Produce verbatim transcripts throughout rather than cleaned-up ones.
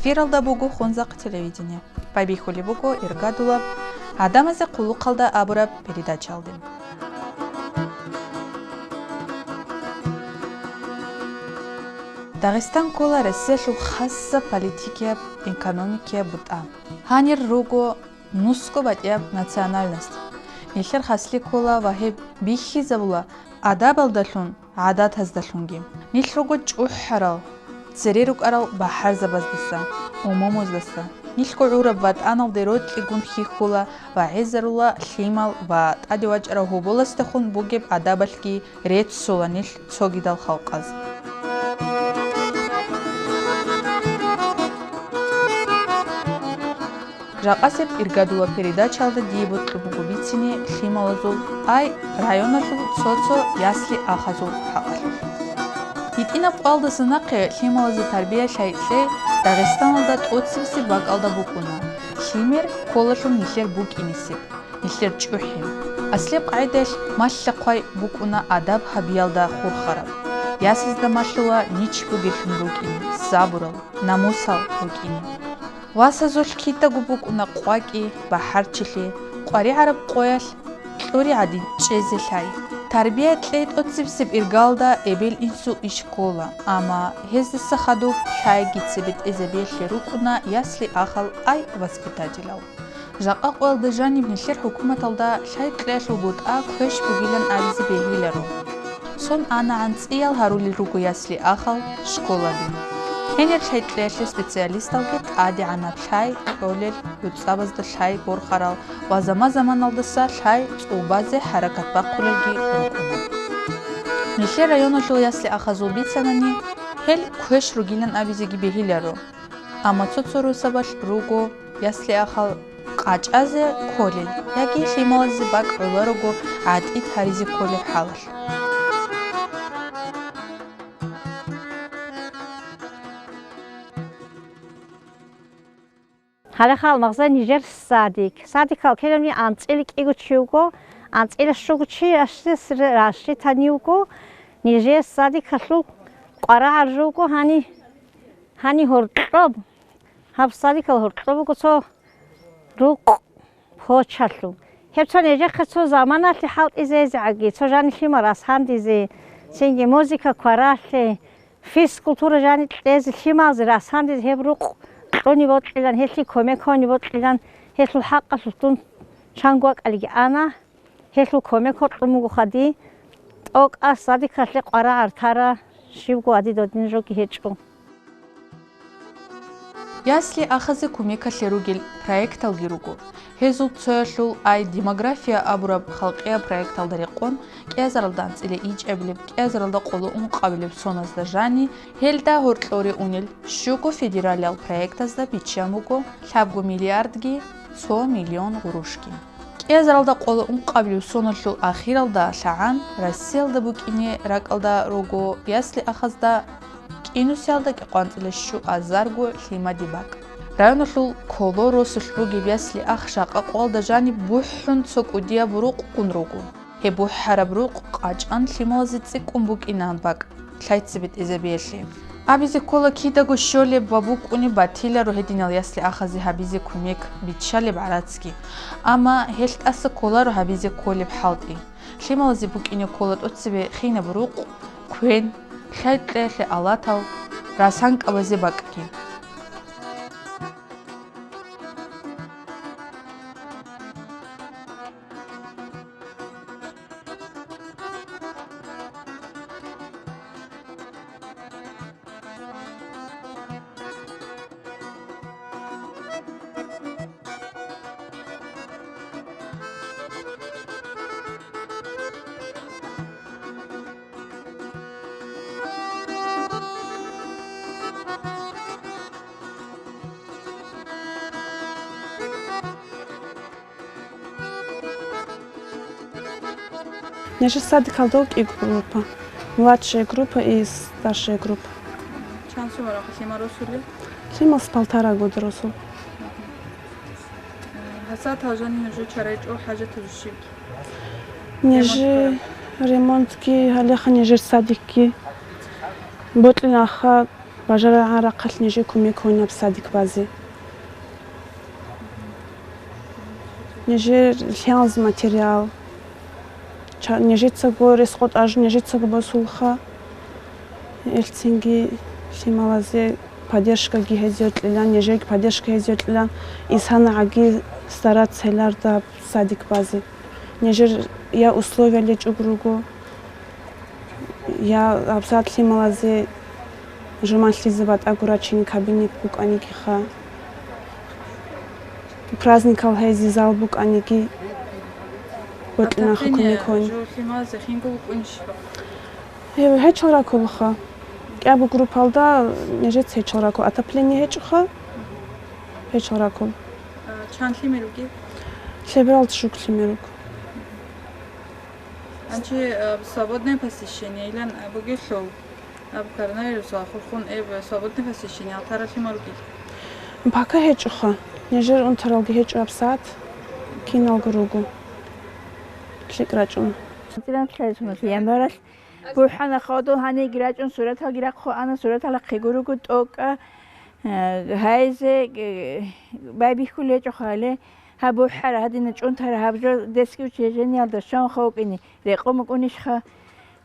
Эфиралда буго Хунзахъ телевидение. Байбихьулеб буго иргадулаб «ГӀадамазе хъулухъалда» абураб передачаялде. Дагъистан ккола Россиялъул хасаб политикияб, экономикияб бутӀа. Гьанир руго нусго батӀияб национальность. Нилъер хаслъи ккола ва гьеб бихьизабула адабалдалъун, гӀадатаздалъунги. Нилъ руго чӀухӀарал, цере рукӀарал бахӀарзабаздаса, умумуздаса. Нилъго гӀураб ватӀаналде рокьигун хьихьула ва гӀезарула лъимал ва тӀаде вачӀарав гьоболасдехун бугеб адабалъги реццула нилъ цогидал халкъаз. Жакъасеб иргадулаб передачаялда дие бокьун буго бицине лъималазул, ай, районалъул цо-цо ясли-ахазул хӀакъалъулъ. ГьитӀинаб къоялдаса нахъе лъималазе тарбия-лъай кьей Дагъистаналда тӀоцебесеб бакӀалда букӀуна, лъимер кколалъул нилъер букӀинесеб, нилъер чӀухӀи. Аслияб къагӀидаялъ малъа-хъвай букӀуна адаб гьабиялда хурхараб. Ясазда малъула нич бугеллъун рукӀине, сабурал, намусал рукӀине. Васазулъ кидаго букӀуна къвакӀи, бахӀарчилъи, къваригӀараб къоялъ кьури гӀадин чӀезе лъай. Тарбия кьей тӀоцебесеб иргалда эбел-инсул иш ккола, амма гьездаса хадуб лъайги цебе тӀезабиялъе рукӀуна ясли-ахал, ай, воспитателал. Жакъа къоялда жаниб нилъер хӀукуматалда лъай кьеялъул бутӀа квеш бугилан абизе бегьиларо. Сон анагӀан цӀиял гьарулел руго ясли-ахал, школаби. Гьенир лъай кьеялъе специалисталги тӀадегӀанаб лъай кьолел, гӀуцӀабазда лъай борхарал ва заман-заманалдаса лъай цӀубазе хӀаракат бахъулелги рукӀуна. Нилъер районалъул ясли-ахазул бицанани, гьел квеш ругилан абизеги бегьиларо. Амма цо-цо росабалъ руго ясли-ахал къачӀазе кколел яги лъималазе бакӀ гӀоларого гӀатӀид гьаризе кколеб хӀалалъ. Гьале хал магъза нижер садик. Садикал ккелебни анцӀила кӀиго чи вуго, анцӀила щуго чи ашлъес ре-, рассчитанни вуго, нижер садикалъул къварагӀал руго гьани, гьани гьоркьоб. Гьаб садикал гьоркьоб буго цо рукъ почалъул. Гьеб цо нижехъе цо заманалъе хӀалтӀизе гьезегӀаги, цо жаниб лъимал расгьандизе, цинги музыка кваралъе, физкультура жаниб кьезе, лъималазе расгьандизе гьеб рукъ кьунеб бокьилан, гьелъие кумек гьабунеб бокьилан, гьелъул хӀакъалъулъ дун чанго вакӀалиги ана, гьелъул кумек гьоркьун буго хадуб, тӀокӀаб садикалъе къварагӀар тараб щибго гьадин додин жоги гьечӀо. Ясли-ахазе кумекалъе ругел проекталги руго. Гьезул цоялъул «Ай, демография» абураб халкъияб проекталда рекъон, кӀиазаралда анцӀила ичӀабилеб, кӀиазаралда къоло ункъабилеб соназда жаниб, гьелда гьоркьоре унел щуго федералиял проектазда биччан буго лъабго миллиардги цо миллион гъурушги. КӀиазаралда къоло ункъабилеб соналъул ахиралда лъагӀан Россиялда букӀине ракӀалда руго ясли-ахазда кӀинусиялда кӀикъоялда анцӀила щуазарго лъимади бакӀ. Районалъул Коло росулъ бугеб ясли-ах жакъа къоялда жаниб бухӀун цо кӀудияб рукъ ккун руго. Гьеб бухӀараб рукъ къачӀан лъималазе цӀикӀкӀун букӀинаан бакӀ лъай цебетӀезабиялъе. Абизе ккола кидаго щолеб ва букӀунеб батиларо гьединал ясли-ахазе гьабизе кумек биччалеб гӀарацги. Амма гьелъ тӀаса кколаро гьабизе кколеб хӀалтӀи. Лъималазе букӀине ккола тӀоцебе хинаб рукъ, квен, лъай кьеялъе алатал, расанкабазе бакӀги. Нижер садикалда кӀиго группа. Младшая группа и старшая группа. Чан сумал лъимал росулел? Лъималаз полтора года росул. Гьасатал жанив нужер чарайчӀул хӀажатазул щибги? Нижер ремонтги, гьалеха нижер садикги. Бокьилаха БажарагӀан рахъалъ нижер кумек гьунаб садик базе. Нижер лъиялз материал, ча-, нижецаго рес-къотӀаж нижецаго босулха. Элцинги лъималазе поддержкаги гьезие кьилан, нижеги поддержка гьезие кьилан, исана гӀаги стараться гьеларда садик базе. Нижер я условия лечӀуг руго, я абсат лъималазе жуманлъизе батӀаго рачине кабинет букӀанигиха. Праздникал гьезе зал букӀаниги, бокьинахъ Отопление кумекон. Жо лъималазе хинго букӀунищ? Гье-, гьечӀо ракулха. КӀиябго группалда нижец гьечӀо ракул. Отопление гьечӀоха, гьечӀо ракул. А, чан лъимер руги? Лъеберал чӀуг лъимер руг. Анчи, а, свободное посещение илан, а, бугелъул, а, коронавирусал хурхун эб свободное посещение алтара лъимал руги? Пока гьечӀоха. Нижер унтаралги гьечӀо абсат, киналго руго. ЛъикӀ рачӀун. Янбаралъ БухӀана хадуб гьаниги рачӀун сураталги рахъу ана, суратал ахъе гуруго тӀокӀа, э, гьайзе, э, байбихьулел гьечӀо хали, гьаб бухӀара, гьадина чӀунтара, гьаб жо децги учреждениялда щванха вукӀине, рекъон букӀунищха,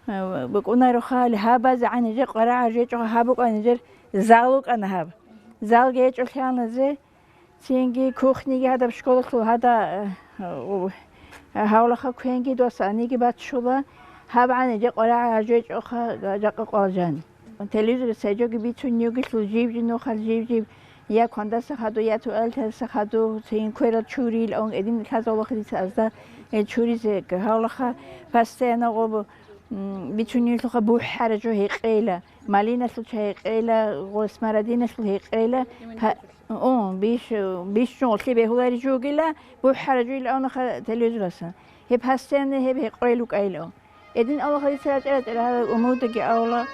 э, букӀунаро хали, гьаб базегӀан нижер къварагӀа жечӀо, гьаб букӀана нижер зал вукӀана гьаб. Залги гьечӀо лъаназе, Цинги кухниги гьадаб школалъул гьада, э, у, гьавлаха квенги дос аниги баччула, гьаб гӀаниги къварагӀа гьажечӀоха жакъа къвалжан. Телевизоралъ гьечӀоги бицун йигелъул жиб-жиб нухал жиб-жиб, я квандаса хадув, я туалеталдаса хадув, цин кверал чурил, он эдин лъазавлахъ дица азда, э, чуризе гьавлаха постоянно гъоб, м, бицун йигелъулха бухӀара жо гьекъейла, малиналъул чай гьекъейла, гъос марадиналъул гьекъейла, па-, О, биш, бищун гъолъи бегьулари жугила, бухӀара жугила авнаха телевизораса. Гьеб гьасдеяна гьеб гьекъойил вукӀайилан. Эдин авлахъа дица рачӀа-рачӀара гьаб умудаги авла.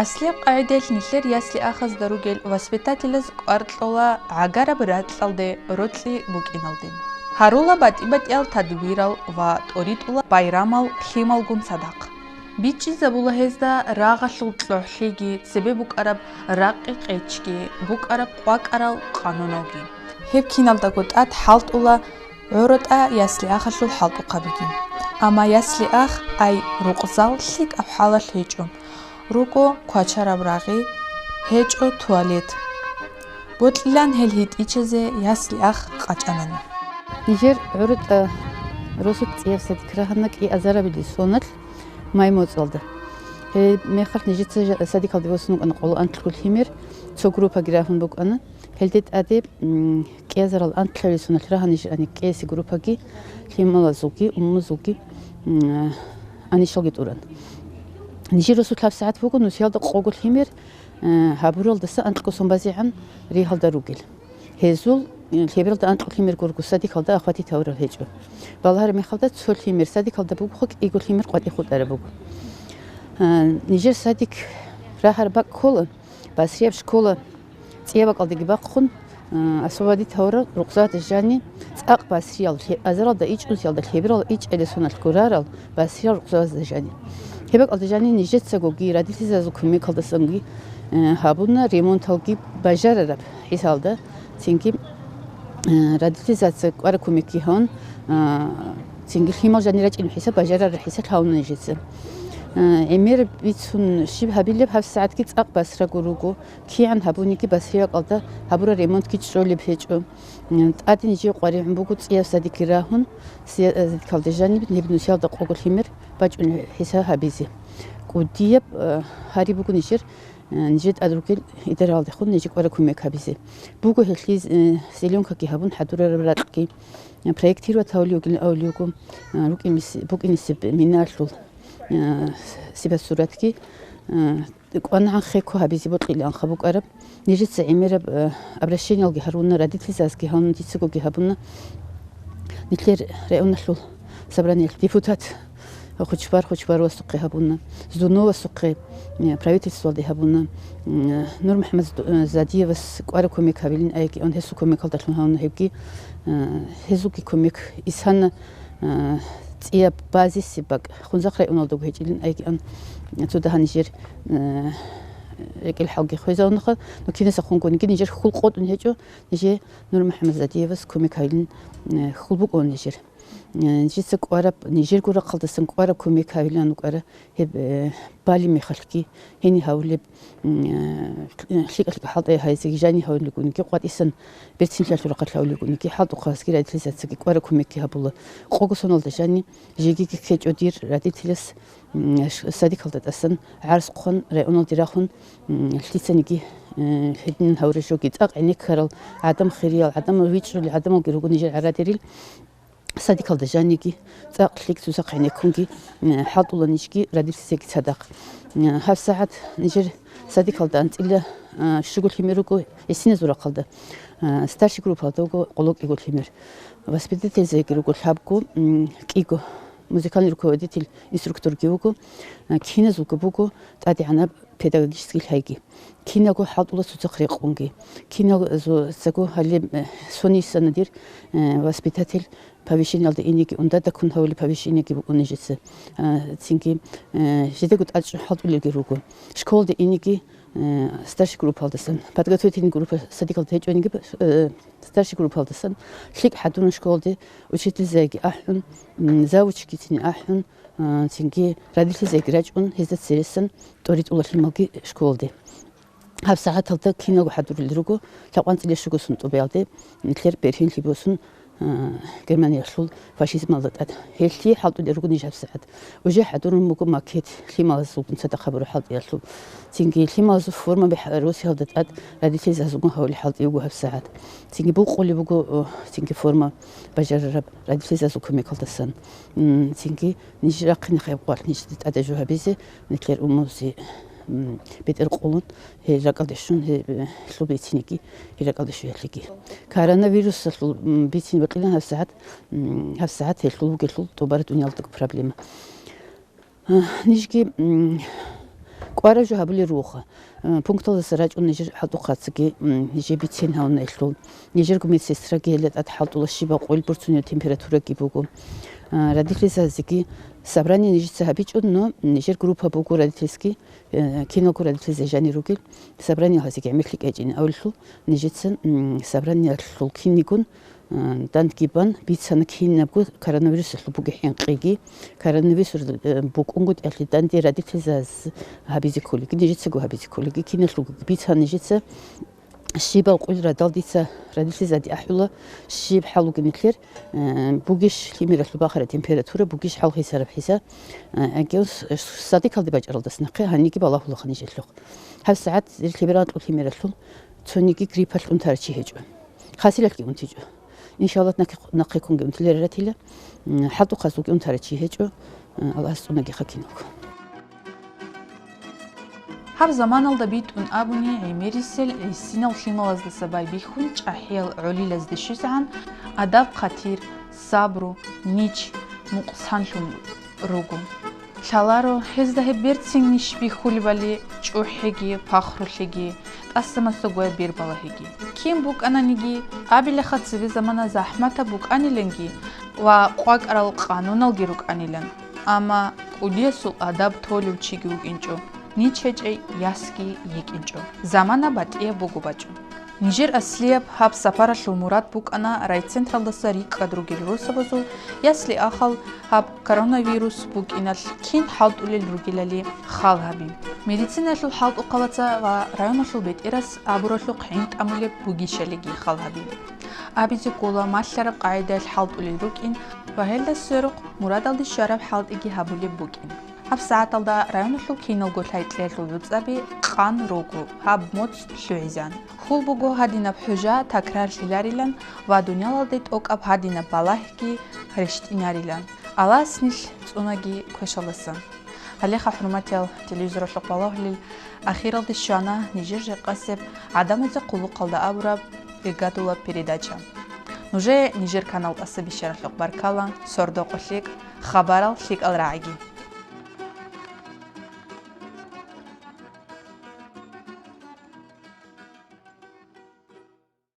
Аслияб къагӀидаялъ нилъер ясли-ахазда ругел воспитателаз кӀвар кьола гӀагараб ракьалде, рокьи букӀиналде. Гьарула батӀи-батӀиял тадбирал ва тӀоритӀула байрамал лъималгун цадахъ. БичӀчӀизабула гьезда рагъалъул кьогӀлъиги, цебе букӀараб ракъи-къечги, букӀараб къвакӀарал къануналги. Гьеб киналдаго тӀад хӀалтӀула гӀоротӀа ясли-ахалъул хӀалтӀухъабиги. Амма ясли-ах, ай, рукъзал лъикӀаб хӀалалъ гьечӀо. Руго квачараб рагъи, гьечӀо туалет. Бокьилан гьел гьитӀичазе ясли-ах къачӀанани. Нижер гӀоротӀа росулъ цӀияб садик рагьана кӀиазарабилеб соналъ май моцӀалда. Гьеб мехалъ нижеца жа-, садикалде босун вукӀана къоло анлъго лъимер, цо группаги рагьун букӀана. Гьелде тӀаде, м, кӀиазарал анлъабилеб соналъ рагьана нижер ани кӀиаси группаги, лъималазулги, умумузулги, м, анищалги тӀуран. Нижер росулъ гьабсагӀат буго нусиялда къого лъимер, э, гьабуралдаса анкьго сон базегӀан ригьалда ругел. Гьезул, э, лъебералда анкьго лъимер гурго садикалда ахватить гьавурал гьечӀо. Балагьараб мехалда цо лъимер садикалда бугоха, кӀиго лъимер къватӀи хутӀараб буго. Э, нижер садик рагьараб бакӀ ккола, Басрияб школа цӀияб бакӀалдеги бахъун, а, освободить гьавурал рукъзавада жани цӀакъ Басриял лъе-, азаралда ичӀнусиялда лъеберал ичӀелесуналъ гурарал Басриял рукъзавазда жани. Гьеб бакӀалда жани нижецагоги, родительзазул кумекалдасанги, э, гьабуна ремонталги бажарараб хӀисалда, цинги, э, родительзаца кӀвара кумекги гьавун, а, цинги лъимал жани рачӀин хӀисаб бажарараб хӀисал гьавуна нижеца. Э, гӀемер бицун щиб гьабилеб гьабсагӀатги цӀакъ Басраго руго. КигӀан гьабуниги Басрияб бакӀалда гьабураб ремонтги чӀолеб гьечӀо. М, тӀаде нижее къваригӀун буго цӀияб садикги рагьун, цӀияб садикалда жаниб гьеб нусиялда къого лъимер бачӀунеб хӀисаб гьабизе. КӀудияб, э, гьари буго нижер, э, нижер тӀад ругел идаралдехун нижее кӀвара кумек гьабизе. Буго гьелъие, э, зеленкаги гьабун хӀадурараб ракьги, э, проектировать гьавулев вугилан авулев вуго, э, рукӀинис-, букӀинисеб минаалъул, э, сипат-суратги, э, КӀванагӀан хеко гьабизе бокьилаанха букӀараб. Нижеца гӀемераб, э, обращениялги гьаруна, родительзазги гьавуна, дицагоги гьабуна. Нилъер районалъул собраниялъ депутат Хучбар Хучбаровасухъе гьабуна, Здуновасухъе, э, правительствалде гьабуна, м, Нур МухӀаммад Зду-, э, Задиевас кӀвара кумек гьабилин айги, он гьесул кумекалдалъун гьавуна гьебги, э, гьезулги кумек исана, э, цӀияб базисеб бакӀ Хунзахъ районалдаго гьечӀилин айкьан, цо дагьа нижер, э, рекӀел хӀалги хвезавунаха, но кинаса хунгониги нижер хьул къотӀун гьечӀо, нижер Нур МухӀаммадзадиевас кумек гьавилин, э, хьул букӀун нижер. Э, нижеца кӀвараб, нижерго рахъалдасан кӀвараб кумек гьавилан вукӀара гьеб, э, балеб мехалъги, гьениб гьавулеб, м, э, лъикӀа-лъикӀа хӀалтӀи гьайзеги жани гьавулелгуниги, къватӀисан берцинлъалъул рахъалъ гьавулелгуниги, хӀалтӀухъазги радилъизацаги кӀвараб кумекги гьабула. Къого соналда жани жегиги ккечӀо дир радителас, м, ш-, садикалда тӀасан гӀарз хъван, районалде рахун, м, лъицаниги, э, гьедин гьавре жоги цӀакъ гӀенеккарал, гӀадам хириял, гӀадамал вичӀчӀулел гӀадамалги руго нижер гӀарадерил. Садикалда жаниги, цӀакъ лъикӀ цоцахъ гӀенеккунги, э, хӀалтӀула нижги радилъизеги цадахъ. Э, гьабсагӀат нижер садикалда анцӀила, э, щуго лъимер руго гӀисиназул рахъалда, э, старший группалда вуго къоло кӀиго лъимер. Воспитательзеги руго лъабго, м, кӀиго, музыкальный руководитель, инструкторги вуго, э, киназулго буго тӀадегӀанаб педагогический лъайги. Киналго хӀалтӀула цоцахъ рекъунги. Киналзацаго гьале, э, сонисана дир, э, воспитатель повышениялда инеги, ундада ккун гьавулеб повышениеги букӀун нижеца. А, цинги, э, жидего тӀадчӀун хӀалтӀулелги руго. Школалда инеги, э, старший группалдасан, подготовительный группа садикалда гьечӀониги, э, старший группалдасан лъикӀ хӀадурун школалде учительзаяги ахӀун, м, завучги цин ахӀун, а, цинги радилъизеги рачӀун, гьезда цересан тӀоритӀула лъималги школалде. ГьабсагӀаталда киналго хӀадурулел руго, лъабкъанцӀила щуго сун тӀубиялде, нилъер бергьенлъи босун, а, Германиялъул фашизмалда тӀад. Гьелъие хӀалтӀулел руго ниж гьабсагӀат. Уже хӀадурун буго макет, лъималазулгун цадахъ гьабураб хӀалтӀиялъул. Цинги лъималазул формаби хӀа-, росиялда тӀад радилъизазулгун гьавулел хӀалтӀи буго гьабсагӀат. Цинги букъулеб буго, о, цинги форма бажарараб радилъизазул кумекалдасан. М, цинги ниж рахъине хъеб къварх ниж тӀаде жо гьабизе, нилъер умумузе, м, бетӀер къулун, гьел ракӀалде щун, гье-, э, лъубе ицинеги, гьел ракӀалде щвеялъеги. Коронавирусалъул, м, бицин бакьилан гьабсагӀат, м, гьабсагӀат гьелъул бугелъул тӀубараб дуниялалдаго проблема. А, нижги, м, кӀвараб жо гьабулел ругоха. Э, пункталдаса рачӀун нижер хӀалтӀухъацаги, м, нижер бицен гьавуна гьелъул. Нижерго медсестраги гьелда тӀад хӀалтӀула щибаб къойил борцунеб температураги буго. А, радилъизазеги собрание нижеца гьабичӀо, но нижер группа буго родительский, э, киналго родительзе жанир ругел, собрание гьазеги гӀемерлъи кӀечӀин авллъу, нижеца, м, собраниялъул кинигун, э, дандги бан бицана кинабго коронавирусалъул бугеб хӀинкъиги, коронавирус, э, букӀунгутӀиялъе данде родительзаз гьабизе кколеги, нижецаго гьабизе кколеги, киналъулгоги бицана нижеца. Щибаб къойил радал дица родительзаде ахӀула, щиб хӀал бугин нилъер, э, бугищ лъимералъул бахараб температура, бугищ хӀал гьесараб хӀиса, э, гьанкӀ с-, садикалде бачӀаралдаса нахъе гьаниги балагьулаха нижелъухъ. ГьабсагӀат лъебералда кьулъ лъимералъул цониги гриппалъ унтарав чи гьечӀо. Хасилалъги унтичӀо. Иншаллагь, нахъе-, нахъе ккунги унтилари ратила. М, хӀалтӀухъазулги унтарав чи гьечӀо. М, Аллагьас цӀунагиха киналго. Гьаб заманалда битӀун абуни, гӀемерисел гӀисинал лъималаздаса байбихьун чӀахӀиял гӀолилазде щвезегӀан адаб-хъатир, сабру, нич, мукъсанлъун руго. Лъаларо, гьезда гьеб берцин ниж бихьулебали чӀухӀеги, пахрулъеги, тӀаса-масагояб бер балагьеги. Кин букӀананиги, абилаха цебе замана захӀматаб букӀаниланги ва къвакӀарал къануналги рукӀанилан. Амма кӀудиясул адаб толев чиги вукӀинчӀо, нич гьечӀей ясги йикӀинчӀо. Замана батӀияб буго бачӀун. Нижер аслияб гьаб сапаралъул мурад букӀана райцентралдаса рикӀкӀад ругел росабазул ясли-ахал гьаб коронавирус букӀиналъ кин хӀалтӀулел ругелали хал гьаби. Медицинаялъул хӀалтӀухъалаца ва районалъул бетӀерас абуралъухъ гӀин тӀамулеб бугищалиги хал гьаби. Абизе ккола малъараб къагӀидаялъ хӀалтӀулел рукӀин ва гьелда сверухъ мурадалде щвараб хӀалтӀиги гьабулеб букӀин. ГьабсагӀаталда районалъул киналго лъай-кьеялъул нуцӀаби къан руго гьаб моцӀ лъугӀизан. Хьул буго гьадинаб хӀужа такрарлъиларилан ва дуниялалде тӀокӀаб гьадинаб балагьги рещтӀинарилан. Аллагьас нилъ цӀунаги квешалдасан. Гьалеха, хӀурматиял телевизоралъухъ балагьулел, ахиралде щвана нижер жакъасеб «ГӀадамазда хъулухъалда» абураб бригадула передача. Нужее нижер канал тӀаса бищаралъухъ баркала, сордо-къо лъикӀ, хабарал лъикӀал рагӀиги.